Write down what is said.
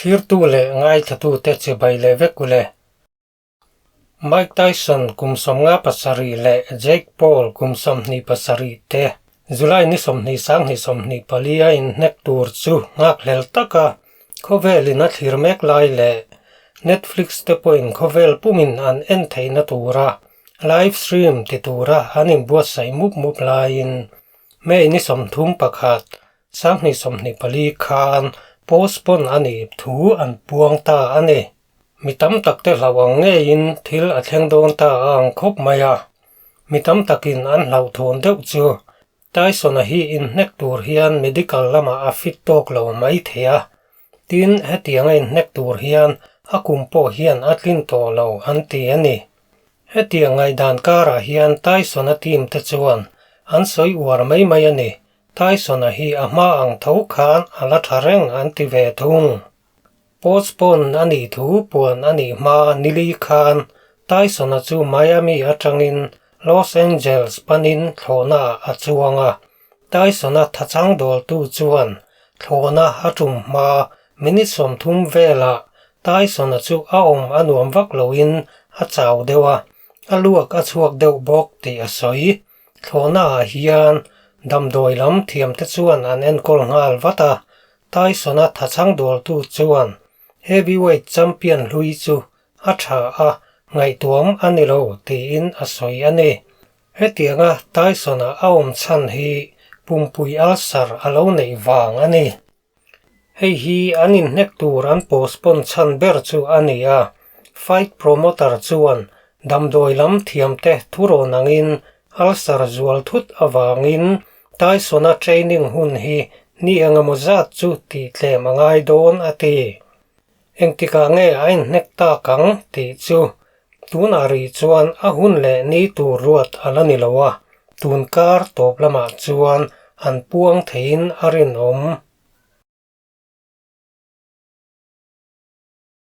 Thlirtu leh ngaithlatute chibai leh vek u le. Mike Tyson kum 57 leh Jake Paul kum 27 te July ni 20 sanghnih 24 a inhnek tur chu nghakhlel taka khawvelin a thlir mek lai leh Netflix te pawhin khawvel pumin an en theihna tura live stream ti tura an inbuatsaih mup mup laiin May ni 31 2024 khan postpone a nih thu an puang ta a ni. Mi tam tak te hlauh ang ngeiin thil a thleng dawn ta a ang khawp mai a. Mi tam takin an hlauhthawn deuh chu Tyson-a hi inhnek tur hian medical lamah a fit tawk lo mai thei a. Tin, hetianga inhnek tur hian a kum pawh hian a tlin tawh lo an ti a ni. Hetiang ngaihdan karah hian Tyson-a team te chuan an sawi uar mai mai a ni. Tyson-a hi a hma ang tho khan a la tha reng an ti ve thung. Postpone a nih thu puan a nih hma nili khan Tyson-a chu Miami atangin Los Angeles panin thlawhnaah a chuang a. Tyson-a thachang dawltu chuan thlawhna a tum hma minute 30 velah Tyson-a chu a awm a nuam vak loin a chau deuh a, a luak a chhuak deuh bawk tih a sawi. Thlawhnaah hian damdawi lam thiamte chuan an enkawl nghal vat a, Tyson-a thachang dawltu chuan heavyweight champion hlui chu a tha a, ngaihtuam a ni lo tiin a sawi a ni. Hetianga Tyson-a a awm chhan hi pumpui ulcer a lo neih vang a ni. Hei hi an inhnek tur an postpone chhan ber chu a ni a, fight promoter chuan damdawi lam thiamte thurawn angin ulcer zual thut avangin Tyson-a training hun hi ni engemaw zat chu tih tlem a ngai dawn a ti. Engtikah nge a inhnek tak ang tih chu tunah rih chuan a hun leh ni tur ruat a la ni lo a, tun kar tawp lamah chuan an puang theiin a rinawm.